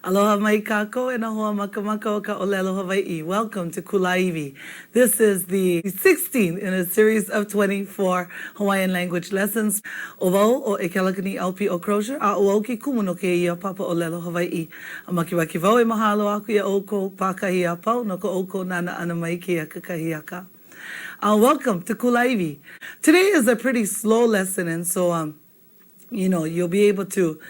Aloha mai kākou e nā hoa makamaka o ka ʻōlelo Hawaiʻi. Welcome to Kulāiwi. This is the 16th in a series of 24 Hawaiian language lessons. ʻO wau ʻo Ekela Kaniʻaopiʻo Crozier a ʻo au ke kumu no kēia papa ʻōlelo Hawaiʻi. A makemake wau e mahalo aku iā ʻoukou pākahi a pau no ko ʻoukou nānā ʻana mai i kēia kakahiaka. Uh, welcome to Kulāiwi. Today is a pretty slow lesson and so um, you know, you'll be able to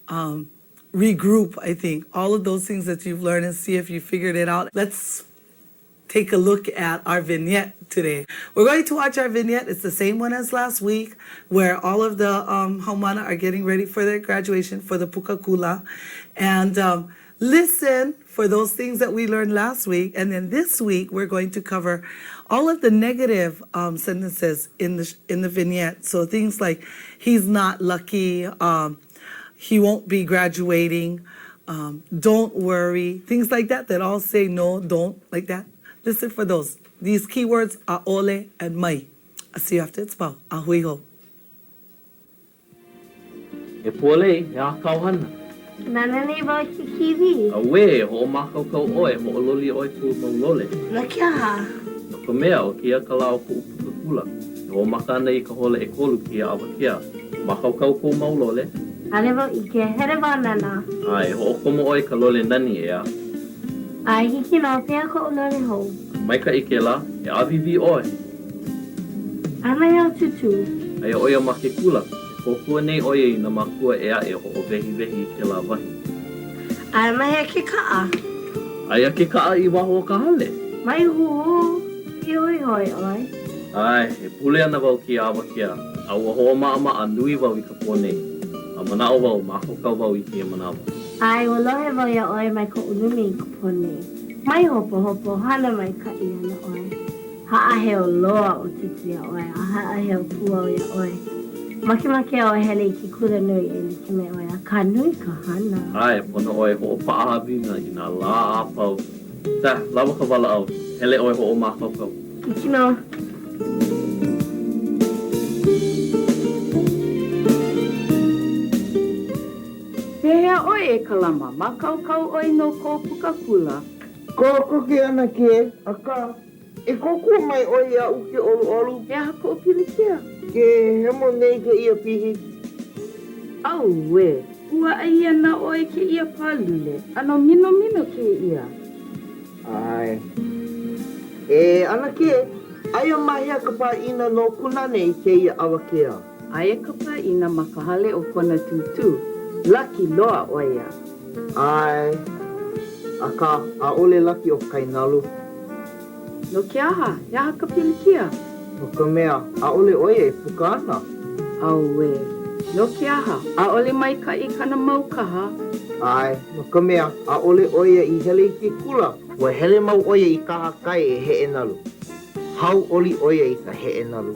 um, regroup, I think, all of those things that you've learned and see if you figured it out. Let's take a look at our vignette today. We're going to watch our vignette. It's the same one as last week where all of the um, haumana are getting ready for their graduation for the Puka Kula. And um, listen for those things that we learned last week. And then this week, we're going to cover all of the negative um, sentences in the, in the vignette. So things like, he's not lucky, um, he won't be graduating, um, don't worry, things like that that all say no, don't, like that. Listen for those. These keywords, ʻaʻole and mai. I'll see you after it's pau. A hui hou. E Pualei, he aha kāu hana? Nānā nei wau i ke kīwī. Auē, e hoʻomākaukau ʻoe, e hoʻololi ʻoe i kou mau lole. No ke aha? No ka mea, ʻo kēia ka lā o koʻu puka kula. E hoʻomaka ana i ka hola ʻekolu kēia awakea. Mākaukau kou mau lole? ʻAʻole wau ʻike, hele wau a nānā. ʻAe, e hoʻokomo ʻoe i ka lole nani, ʻeā? ʻAe, hiki nō, pehea koʻu lole hou? Maikaʻi kēlā, e ʻāwīwī ʻoe. A ma hea ʻo Tūtū? Aia ʻo ia ma ke kula. E kōkua nei ʻo ia i nā mākua ʻē aʻe e hoʻowehiwehi i kēlā wahi. A ma hea ke kaʻa? Aia ke kaʻa i waho o ka hale. Mai huhū, pīhoihoi ʻoe. ʻAe, e pule ana wau kēia awakea, a ua hoʻomaʻamaʻa nui wau i ka pō nei. A manaʻo wau, mākaukau wau i kēia manawa. ʻAe, ua lohe wau iā ʻoe mai koʻu lumi i ka pō nei. Mai hopohopo, hana maikaʻi ana ʻoe. Haʻaheo loa ʻo Tūtū iā ʻoe a haʻaheo pū au iā ʻoe. Makemake au e hele i ke kula nui e like me ʻoe, akā nui ka hana. ʻAe, pono ʻoe e hoʻopaʻa haʻawina i nā lā a pau. Tah, lawa ka walaʻau. Hele ʻoe hoʻomākaukau. Hiki nō. Pehea ʻoe e Kalama, mākaukau ʻoe no kou puka kula? Kokoke ʻAnakē, akā, E kōkua mai ʻoe iaʻu ke ʻoluʻolu. He aha kou pilikia? Ke hemo nei kēia pihi. Auē! Ua ʻai ana ʻoe i kēia pālule, ʻano minomino kēia. ʻAe. E ʻAnakē, aia ma hea ka pāʻina no Kunāne i kēia awakea? Aia ka pāʻina ma ka hale o kona tūtū. Laki loa ʻo ia. ʻAe, akā, ʻaʻole laki ʻo Kainalu. No ke aha? He aha ka pilikia? No ka mea, ʻaʻole ʻo ia e puka ana. Auē. No ke aha? ʻAʻole maikaʻi kana mau kaha? ʻAe, no ka mea, ʻaʻole ʻo ia i hele i ke kula. Ua hele mau ʻo ia i kahakai e heʻe nalu. Hauʻoli ʻo ia i ka heʻe nalu.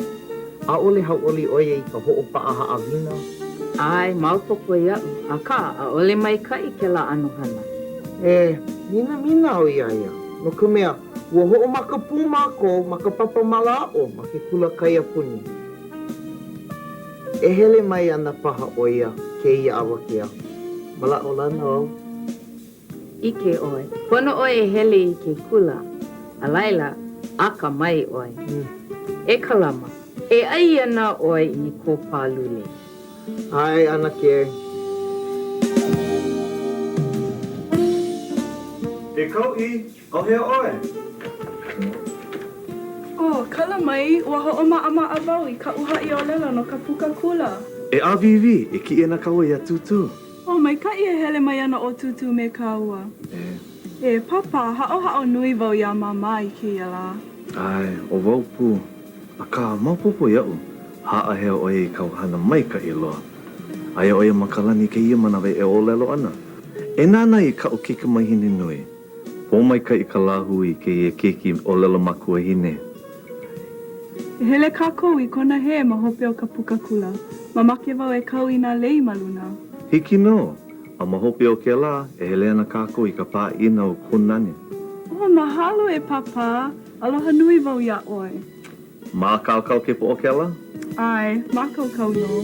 ʻAʻole hauʻoli ʻo ia i ka hoʻopaʻa haʻawina. ʻAe, maopopo iaʻu, akā, ʻaʻole maikaʻi kēlā ʻano hana. E, minamina au iā ia, no ka mea, ua hoʻomaka pū mākou ma ka papa mālaaʻo ma ke kula kaiapuni. E hele mai ana paha ʻo ia kēia awakea. Manaʻolana au. ʻIke ʻoe, pono ʻoe e hele i ke kula, a laila, akamai ʻoe. E Kalama, e ʻai ana ʻoe i kō pālule. ʻAe, ʻAnakē. E Kauʻi, ʻauhea ʻoe? Oh, kala mai, ua hoʻomaʻamaʻa wau i kaʻu haʻiʻōlelo no ka puka kula. E ʻāwīwī, e kiʻi ana kāua iā Tūtū. Oh, maikaʻi e hele mai ana ʻo Tūtū me kāua. E. E, Pāpā, haʻohaʻo nui wau iā Māmā i kēia lā. ʻAe, ʻo wau pū. Akā, maopopo iaʻu, haʻaheo ʻo ia i kāu hana maikaʻi loa. Aia ʻo ia ma ka lani i kēia manawa e ʻōlelo ana, E nānā i kaʻu kaikamahine nui. Pōmaikaʻi ka lāhui i kēia keiki ʻōlelo makuahine. E hele kākou i kona hē ma hope o ka puka kula. Mamake wau e kau i nā lei ma luna. Hiki nō! A ma hope o kēlā, e hele ana kākou i ka pāʻina o Kunāne. Oh, mahalo e Pāpā. Aloha nui wau iā ʻoe. Mākaukau ke poʻokela? ʻAe, mākaukau nō.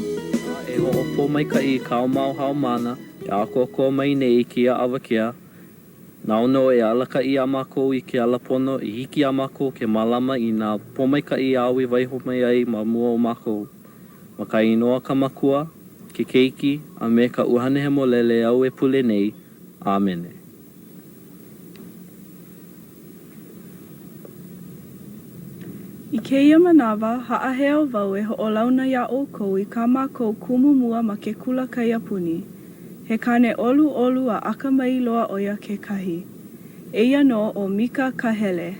e hoʻopōmaikaʻi i kāu mau haumāna e ʻākoakoa mai nei i kēia awakea, Nāu nō e alakaʻi iā mākou i ke ala pono i hiki iā mākou ke mālama i nā pōmaikaʻi āu i waiho mai ai ma mua o mākou. Ma ka inoa ka Makua, ke Keiki, a me ka ʻUhane Hemolele au e pule nei. ʻĀmene. I kēia manawa, haʻaheo wau e hoʻolauna iā ʻoukou i kā mākou kumu mua ma ke kula kaiapuni. He kāne ʻoluʻolu a akamai loa ʻo ia kekahi. Eia nō ʻo Mika Kahele.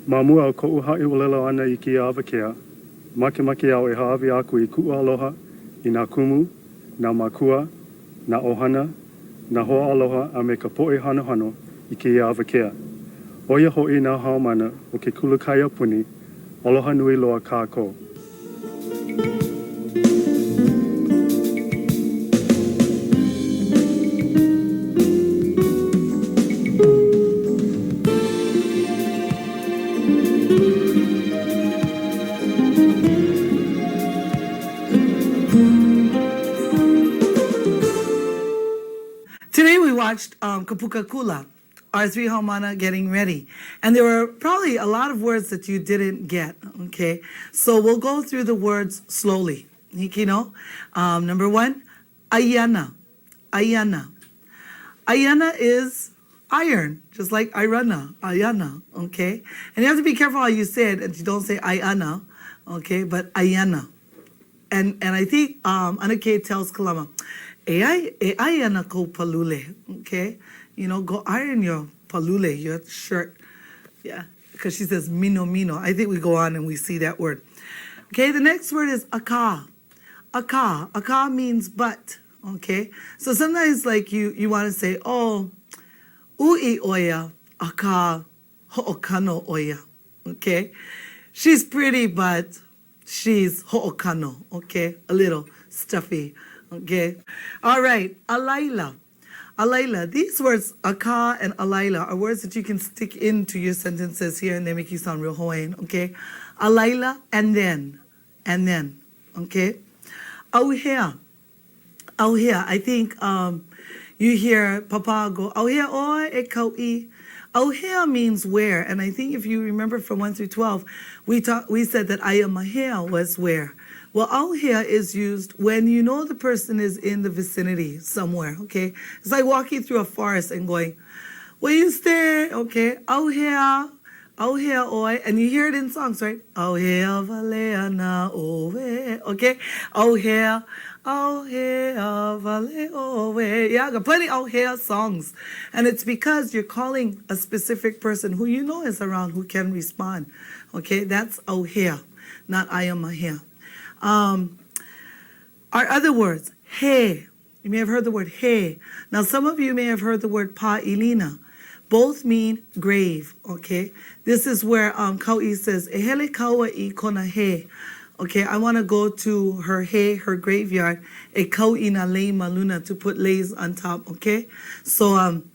Ma mua o koʻu haʻi ʻōlelo ʻana i kēia awakea, makemake au e hāʻawi aku i kuʻu aloha i nā kumu, nā mākua, nā ʻohana, nā hoaaloha a me ka poʻe hanohano i kēia awakea. ʻO ia hoʻi nā haumāna o ke kula kaiapuni, aloha nui loa kākou. Today we watched um, Kapuka Kula, our three haumana getting ready. And there were probably a lot of words that you didn't get, okay? So we'll go through the words slowly. Hiki no? Um, number one, ayana. Ayana. Ayana is iron, just like irana, ayana, okay? And you have to be careful how you say it, and you don't say ayana, okay, but ayana. And and I think um, Anake tells Kalama, e ai, e ai ana kou palule, okay? You know, go iron your palule, your shirt. Yeah, because she says mino mino. I think we go on and we see that word. Okay, the next word is aka. Aka. Aka means but. Okay? So sometimes like you you want to say, "Oh, u'i oia, aka ho'okano oia." Okay? She's pretty but she's ho'okano, okay? A little stuffy, okay? All right, alaila. Alaila. These words, aka and alaila, are words that you can stick into your sentences here and they make you sound real Hawaiian, okay? Alaila and then and then, okay? Auhea. Auhea. I think um, you hear Papa go, Auhea ʻoe e Kauʻi. Auhea means where, and I think if you remember from 1 through 12, we, talk, we said that aia ma hea was where. Well, auhea is used when you know the person is in the vicinity somewhere, okay? It's like walking through a forest and going, where you stay, okay? Auhea, ʻAuhea ʻoe, and you hear it in songs, right? ʻAuhea wale ana ʻoe, okay? ʻAuhea, ʻauhea wale ʻoe. Yeah, got plenty ʻauhea songs. And it's because you're calling a specific person who you know is around who can respond. Okay, that's ʻauhea, not aia ma hea. Um, our other words, he. You may have heard the word he. Now, some of you may have heard the word pa'ilina. Both mean grave, okay? This is where um, Kau'i says, E hele kaua i kona he. Okay, I want to go to her he, her graveyard, e kau i nā lei ma luna, to put leis on top, okay? So um,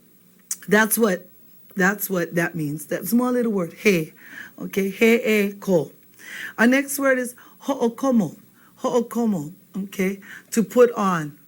that's what that's what that means. That small little word, he. Okay, he e ko. Our next word is ho'okomo. Ho'okomo, okay, to put on,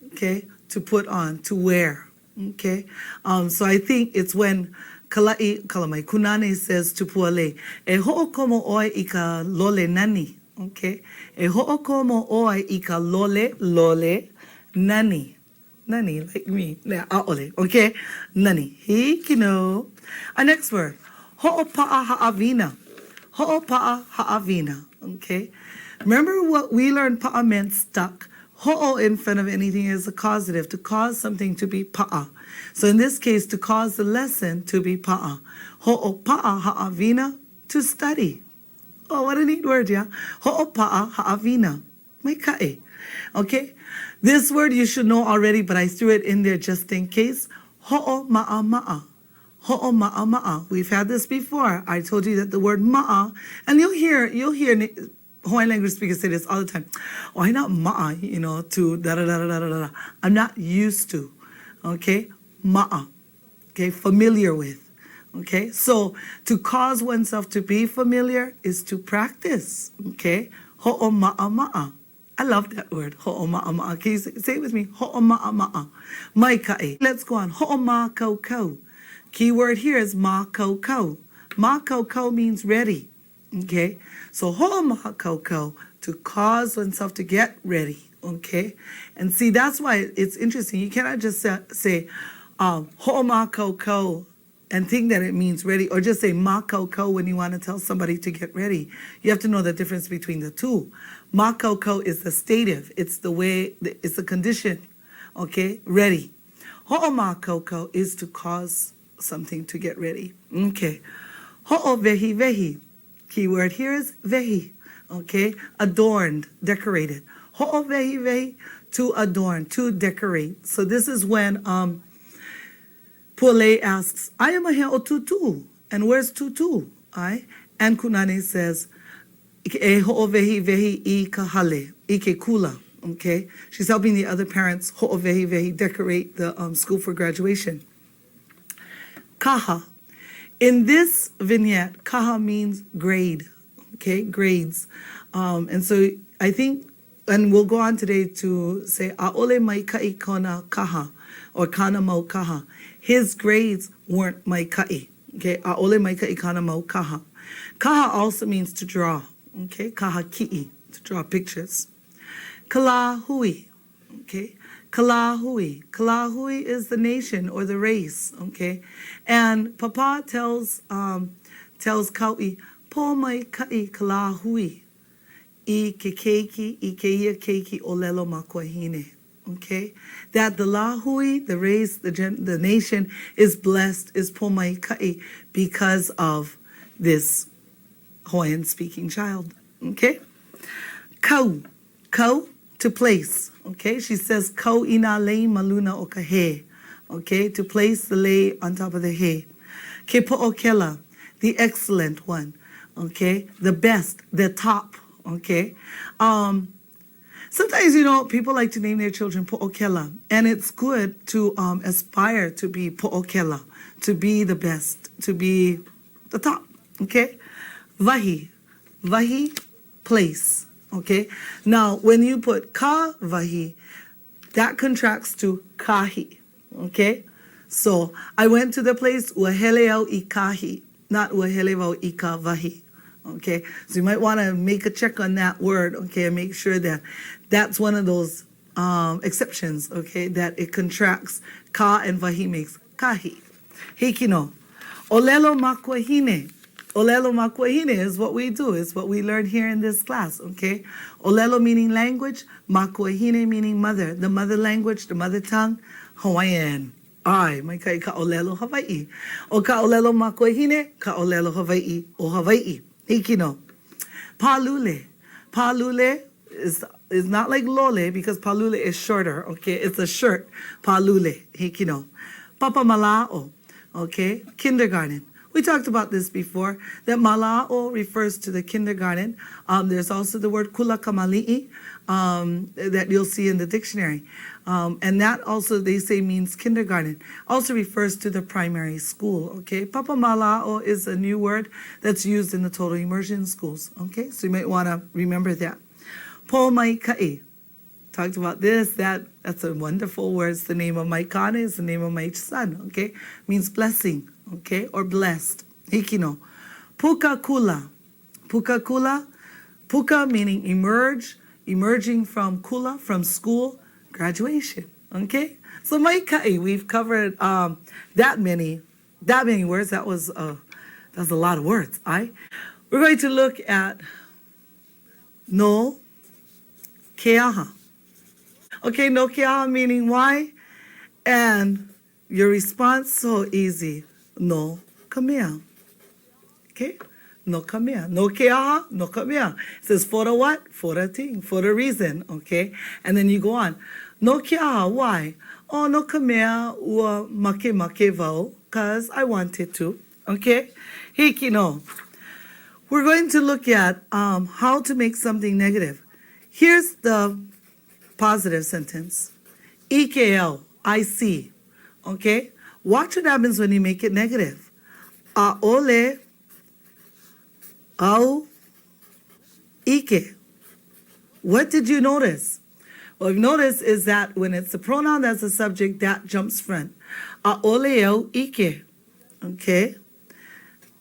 okay, to put on, to wear, okay. Um, so I think it's when Kala'i, Kalamai, Kunane says to Pualei, e ho'okomo ʻoe i ka lole nani, okay. E ho'okomo ʻoe i ka lole, lole, nani. Nani, like me. Nā, ʻaʻole, okay? Nani. Hiki nō. Our next word, hoʻopaʻa haʻawina. Hoʻopaʻa haʻawina, okay? Remember what we learned paʻa meant stuck. Hoʻo in front of anything is a causative, to cause something to be paʻa. So in this case, to cause the lesson to be paʻa. Hoʻopaʻa haʻawina, to study. Oh, what a neat word, yeah? Hoʻopaʻa haʻawina. Maikaʻi. Okay? This word you should know already, but I threw it in there just in case. Ho'oma'ama'a. Ho'oma'ama'a. We've had this before. I told you that the word ma'a, and you'll hear, you'll hear Hawaiian language speakers say this all the time. Oh, I'm not ma'a, you know, to da da da da da da da. I'm not used to. Okay? Ma'a. Okay? Familiar with. Okay? So, to cause oneself to be familiar is to practice. Okay? Hoʻomaʻamaʻa. I love that word, hoʻomaʻamaʻa. Can you say, say it with me? Hoʻomaʻamaʻa. Maikaʻi. Let's go on. Hoʻomākaukau. Key word here is mākaukau. Mākaukau means ready. Okay? So hoʻomākaukau, to cause oneself to get ready. Okay? And see, that's why it's interesting. You cannot just say, say um, hoʻomākaukau and think that it means ready, or just say mākaukau when you want to tell somebody to get ready. You have to know the difference between the two. Mākaukau is the stative. It's the way, it's the condition. Okay? Ready. Hoʻomākaukau is to cause something to get ready. Okay. Hoʻowehiwehi. Keyword here is wehi. Okay? Adorned, decorated. Hoʻowehiwehi, to adorn, to decorate. So this is when um, Pualei asks, Aia ma hea ʻo Tūtū? And where's Tūtū? ʻAe? And Kunani says, E hoʻowehiwehi i ka hale, i ke kula. Okay? She's helping the other parents hoʻowehiwehi, decorate the um, school for graduation. Kaha. In this vignette, kaha means grade, okay, grades. Um, and so I think, and we'll go on today to say, ʻaʻole maikaʻi kona kaha, or kana mau kaha. His grades weren't maikaʻi, okay, ʻaʻole maikaʻi kana mau kaha. Kaha also means to draw, okay, kaha kiʻi, to draw pictures. Ka lāhui, Okay? Ka lāhui. Ka lāhui is the nation or the race, okay? And Papa tells, um, tells Kauʻi, Pōmaikaʻi ka lāhui i ke keiki, i kēia keiki ʻōlelo makuahine. Okay? That the lāhui, the race, the, gen, the nation is blessed, is pōmaikaʻi because of this Hawaiian-speaking child. Okay? Kau. Kau, to place, okay? She says kau i nā lei ma luna o ka hē, okay? To place the lei on top of the hē. Ke poʻokela, the excellent one, okay? The best, the top, okay? Um, sometimes, you know, people like to name their children poʻokela, and it's good to um, aspire to be poʻokela, to be the best, to be the top, okay? Wahi, wahi, place, okay? Now, when you put ka wahi, that contracts to kahi, okay? So, I went to the place ua hele au i kahi, not ua hele wau i ka wahi, okay? So you might want to make a check on that word, okay, and make sure that that's one of those um, exceptions, okay, that it contracts ka and wahi makes kahi. Hiki nō. ʻŌlelo makuahine. ʻŌlelo makuahine is what we do, is what we learn here in this class, okay? ʻŌlelo meaning language, makuahine meaning mother, the mother language, the mother tongue, Hawaiian. ʻAe, maikaʻi ka ʻōlelo Hawaiʻi. ʻO ka ʻōlelo makuahine, ka ʻōlelo Hawaiʻi o Hawaiʻi. Hiki nō. Pālule. Pālule is is not like lole because pālule is shorter, okay? It's a shirt, pālule, hiki nō. Papa malāʻo, okay? Kindergarten. We talked about this before, that malāʻo refers to the kindergarten. Um, there's also the word kula kamali'i um, that you'll see in the dictionary. Um, and that also, they say, means kindergarten. Also refers to the primary school, okay? Papa malāʻo is a new word that's used in the total immersion schools, okay? So you might want to remember that. Pōmaikaʻi. Talked about this, that. That's a wonderful word. It's the name of my kāne. It's the name of my son, okay? Means blessing, okay? Or blessed. Hiki nō. Puka kula. Puka kula. Puka meaning emerge, emerging from kula, from school, graduation, okay? So maikaʻi, we've covered um, that many, that many words. That was, uh, that was a lot of words, I. We're going to look at no ke aha. Okay, no ke aha meaning why, and your response so easy, no ka mea. Okay? No ka mea. No ke aha, no ka mea. It says for the what? For the thing, for the reason, okay? And then you go on. No ke aha, why? Oh, no ka mea ua makemake wau, cause I wanted to. Okay? Hiki nō. We're going to look at um, how to make something negative. Here's the positive sentence. ʻIke au, I see. Okay? Watch what happens when you make it negative. ʻAʻole au ʻike. What did you notice? What you've noticed is that when it's the pronoun that's the subject, that jumps front. ʻAʻole au ʻike. Okay?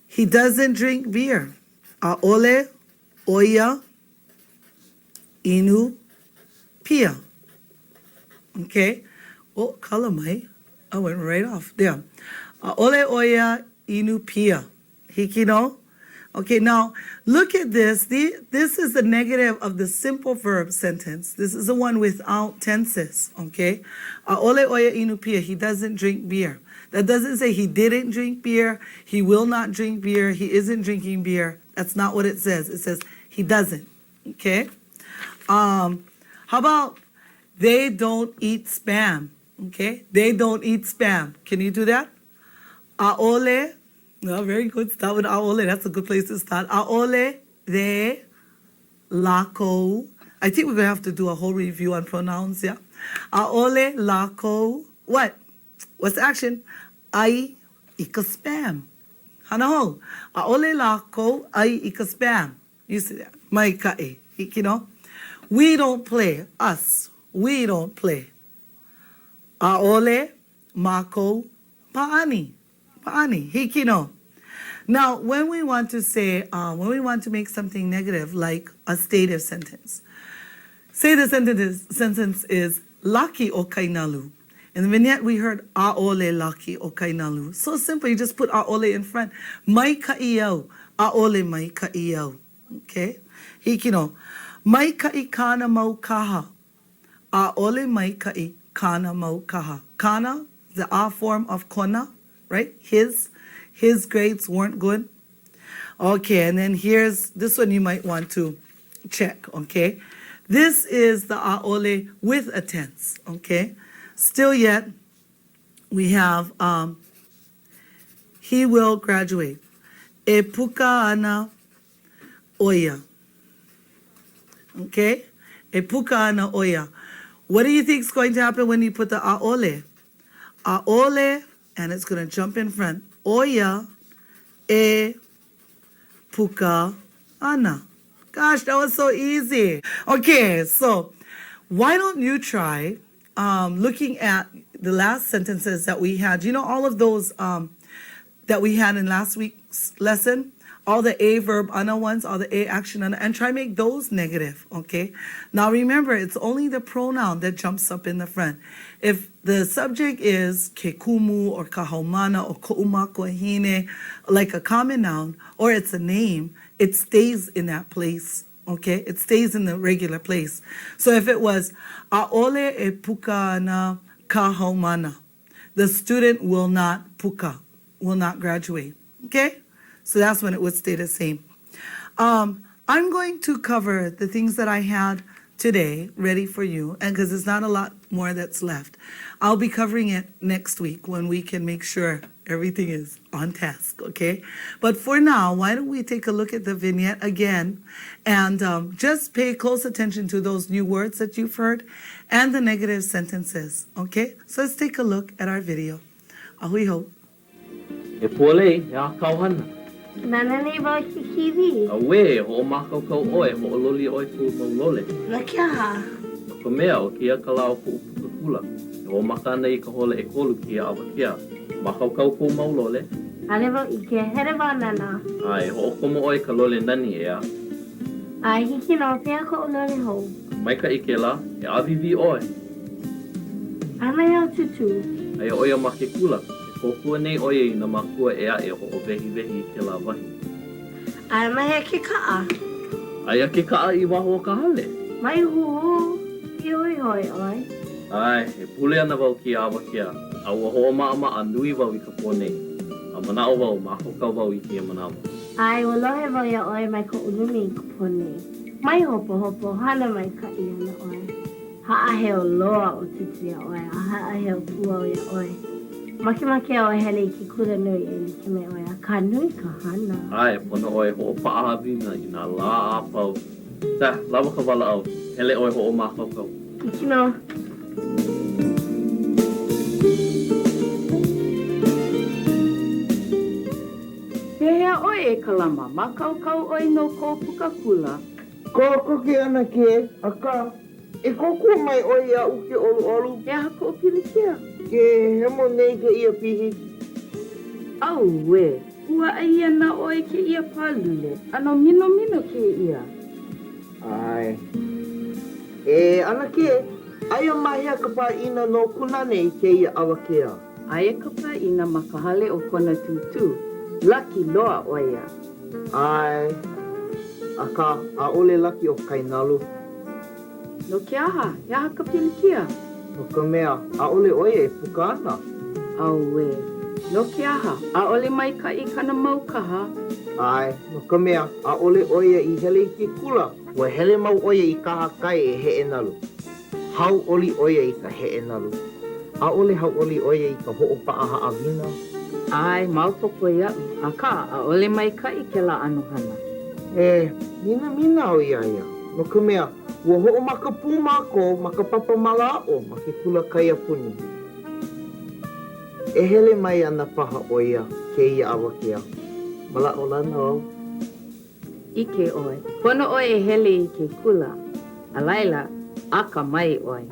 He doesn't drink beer. ʻAʻole ʻo ia inu pia. Okay? Oh, kala mai. I went right off. There. ʻAʻole ʻo ia inu pia. Hiki nō? Okay, now look at this. The, this is the negative of the simple verb sentence. This is the one without tenses, okay? ʻAʻole ʻo ia inu pia. He doesn't drink beer. That doesn't say he didn't drink beer, he will not drink beer, he isn't drinking beer. That's not what it says. It says he doesn't, okay? Um, how about they don't eat spam, okay? They don't eat spam. Can you do that? ʻAʻole Oh, very good. Start with ʻaʻole. That's a good place to start. ʻAʻole, they, lākou. I think we're going to have to do a whole review on pronouns, yeah? ʻAʻole, lākou. What? What's the action? ʻAi i ka spam. Hana hou. ʻAʻole lākou ʻai i ka spam. You see that? Maikaʻi. Hiki nō? We don't play. Us. We don't play. ʻAʻole mākou pāʻani. Pāʻani. Hiki nō. Now, when we want to say, uh, when we want to make something negative, like a stative sentence, say the sentence is, sentence is laki ʻo Kainalu. In the vignette, we heard ʻaʻole laki ʻo Kainalu. So simple, you just put ʻaʻole in front. Maikaʻi au, ʻaʻole maikaʻi au. Okay? Hiki nō. Maikaʻi kāna mau kaha. ʻAʻole maikaʻi kāna mau kaha. Kāna, the a form of kona, right? His, his grades weren't good. Okay, and then here's, this one you might want to check, okay? This is the ʻaʻole with a tense, okay? Still yet, we have um, he will graduate. E puka ana ʻo ia. Okay? E puka ana ʻo ia. What do you think is going to happen when you put the ʻaʻole? ʻAʻole, and it's going to jump in front. ʻO ia e puka ana. Gosh, that was so easy. Okay, so why don't you try um, looking at the last sentences that we had? You know, all of those um, that we had in last week's lesson, all the A verb ana ones, all the A action ana, and try make those negative, okay? Now remember, it's only the pronoun that jumps up in the front. If the subject is ke kumu or ka haumana or ko'u makuahine, like a common noun, or it's a name, it stays in that place, okay? It stays in the regular place. So if it was ʻaʻole e puka ana ka haumana, the student will not puka, will not graduate. Okay? So that's when it would stay the same. Um, I'm going to cover the things that I had today ready for you, and because there's not a lot more that's left. I'll be covering it next week when we can make sure everything is on task, okay? But for now, why don't we take a look at the vignette again and um, just pay close attention to those new words that you've heard and the negative sentences, okay? So let's take a look at our video. A hui hou. E Pualei, he aha kāu hana? Ke nānā nei wau i ke kīwī. Auē, e hoʻomākaukau ʻoe, e hoʻololi ʻoe i kou mau lole. No ke aha? No ka mea, ʻo kēia ka lā o koʻu puka kula. E hoʻomaka ana i ka hola ʻekolu kēia awakea. Mākaukau kou mau lole? ʻAʻole wau ʻike, hele wau a nānā. ʻAe, hoʻokomo ʻoe i ka lole nani, ʻeā? ʻAe, hiki nō, pehea koʻu lole hou? Maikaʻi kēlā, e ʻāwīwī ʻoe. A ma hea ʻo Tūtū? Aia ʻo ia ma ke kula. E kōkua nei ʻo ia i nā mākua ʻē aʻe e hoʻowehiwehi i kēlā wahi. A ma hea ke kaʻa? Aia ke kaʻa i waho o ka hale. Mai huhū, pīhoihoi ʻoe. ʻAe, e pule ana wau kēia awakea, a ua hoʻomaʻamaʻa nui wau i ka pō nei. A manaʻo wau, mākaukau wau i kēia manawa. ʻAe, ua lohe wau iā ʻoe mai koʻu lumi i ka pō nei. Mai hopohopo, hana maikaʻi ana ʻoe. Haʻaheo loa ʻo Tūtū iā ʻoe, a haʻaheo pū au iā ʻoe. Makemake au e hele i ke kula nui e like me ʻoe, akā nui ka hana. ʻAe, pono ʻoe e hoʻopaʻa haʻawina i nā lā a pau. Tsā, lawa ka walaʻau. Hele ʻoe hoʻomākaukau. Hiki nō. e Kalama, mākaukau ʻoe no kou puka kula? Kokoke ʻAnakē, akā, e kōkua mai ʻoe iaʻu ke ʻoluʻolu. He aha kou pilikia? Ke hemo nei kēia pihi. Auē! Ua ʻai ana ʻoe i kēia pālule, ʻano minomino kēia. ʻAe. E ʻAnakē, aia ma hea ka pāʻina no Kunane i kēia awakea? Aia ka pāʻina ma ka hale o kona tūtū. Laki loa ʻo ia. ʻAe. Akā, ʻaʻole laki ʻo Kainalu. No ke aha? He aha ka pilikia? No ka mea, ʻaʻole ʻo ia e puka ana. Auē. No ke aha? ʻAʻole maikaʻi kana mau kaha? ʻAe, no ka mea, ʻaʻole ʻo ia i hele i ke kula. Ua hele mau ʻo ia i kahakai e heʻe nalu. Hauʻoli ʻo ia i ka heʻe nalu. ʻAʻole hauʻoli ʻo ia i ka hoʻopaʻa haʻawina. ʻAe, maopopo iaʻu, akā, ʻaʻole maikaʻi kēlā ʻano hana. E minamina au iā ia, no ka mea, ua hoʻomaka pū mākou ma ka papa mālaaʻo ma ke kula kaiapuni. E hele mai ana paha ʻo ia kēia awakea. Manaʻolana au. ʻIke ʻoe, pono ʻoe e hele i ke kula, a laila, akamai ʻoe.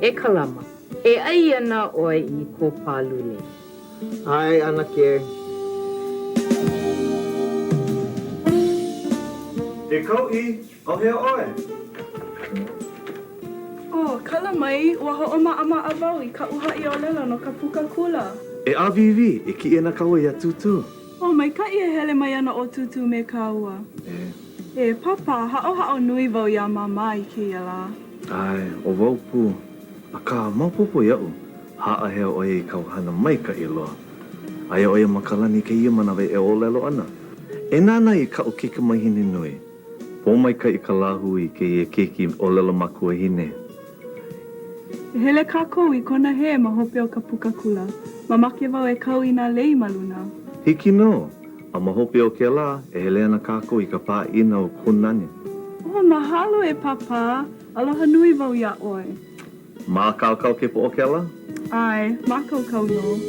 E Kalama, e ʻai ana ʻoe i kou pālule. ʻAe, ʻAnakē. E Kauʻi, ʻauhea ʻoe? Oh, kala mai, ua hoʻomaʻamaʻa wau i kaʻu haʻi ʻōlelo no ka puka kula. E ʻāwīwī, e kiʻi ana kāua iā Tūtū. Oh, maikaʻi e hele mai ana ʻo Tūtū me kāua. E. E, Pāpā, haʻohaʻo nui wau iā Māmā i kēia lā. ʻAe, ʻo wau pū. Akā, maopopo iaʻu, haʻaheo ʻo ia i kāu hana maikaʻi loa. Aia ʻo ia ma ka lani i kēia manawa e ʻōlelo ana, E nānā i kaʻu kaikamahine nui. Pōmaikaʻi ka lāhui i kēia keiki ʻōlelo makuahine. E hele kākou i kona hē ma hope o ka puka kula. Mamake wau e kau i nā lei ma luna. Hiki nō! A ma hope o kēlā, e hele ana kākou i ka pāʻina o Kunane. Oh, mahalo e Pāpā. Aloha nui wau iā ʻoe. Mākaukau ke poʻokela? ʻAe, mākaukau nō.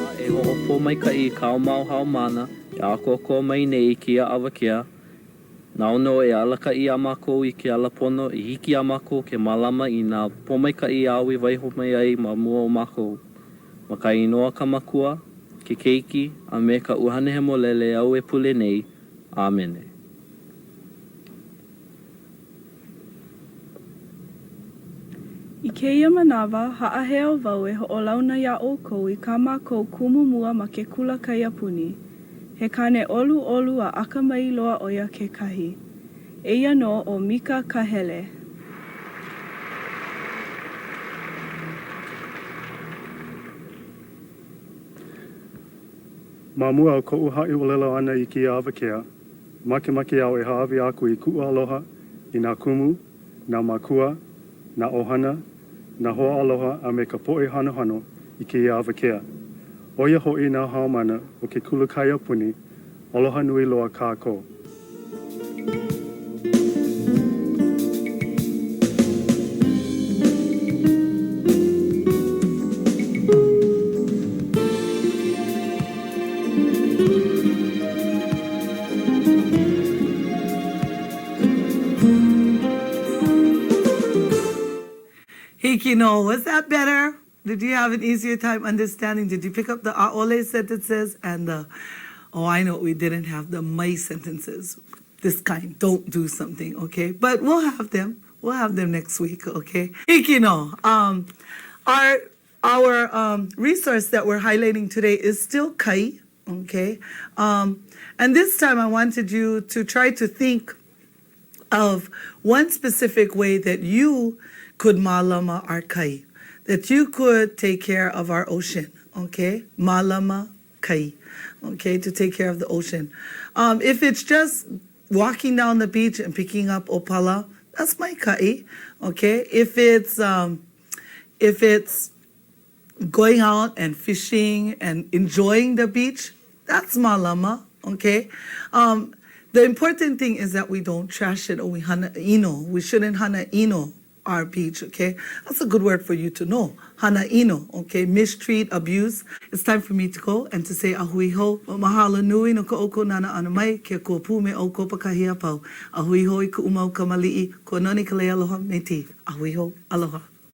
A e hoʻopōmaikaʻi i kāu mau haumāna e ʻākoakoa mai nei i kēia awakea, Nāu nō e alakaʻi iā mākou i ke ala pono i hiki iā mākou ke mālama i nā pōmaikaʻi āu i waiho mai ai ma mua o mākou. Ma ka inoa ka Makua, ke Keiki, a me ka ʻUhane Hemolele au e pule nei. ʻĀmene. I kēia manawa, haʻaheo wau e hoʻolauna iā ʻoukou i kā mākou kumu mua ma ke kula kaiapuni. He kāne ʻoluʻolu a akamai loa ʻo ia kekahi. Eia nō ʻo Mika Kahele. Ma mua o koʻu haʻi ʻōlelo ʻana i kēia awakea, makemake au e hāʻawi aku i kuʻu aloha i nā kumu, nā mākua, nā ʻohana, nā hoaaloha a me ka poʻe hanohano i kēia awakea. ʻO ia hoʻi nā haumāna o ke kula kaiapuni, aloha nui loa kākou. Hiki nō, was that better? Did you have an easier time understanding? Did you pick up the ʻaʻole sentences and the, oh, I know we didn't have the mai sentences. This kind, don't do something, okay? But we'll have them. We'll have them next week, okay? Hiki nō. Um, our our um, resource that we're highlighting today is still kai, okay? Um, and this time I wanted you to try to think of one specific way that you could mālama our kai, that you could take care of our ocean, okay? Mālama kai, okay, to take care of the ocean. Um, if it's just walking down the beach and picking up ʻōpala, that's maikaʻi, okay? If it's, um, if it's going out and fishing and enjoying the beach, that's mālama, okay? Um, the important thing is that we don't trash it or we hana ʻino. We shouldn't hana ʻino. our beach, okay? That's a good word for you to know. Hana ʻino, okay? Mistreat, abuse. It's time for me to go and to say a hui hou. Mahalo nui no ko ʻoukou nānā ʻana mai, ke Akua pū me ʻoukou pākahi a pau. A hui hou i kuʻu mau kamaliʻi, kua nani ka lei aloha me Tī. A hui hou, aloha.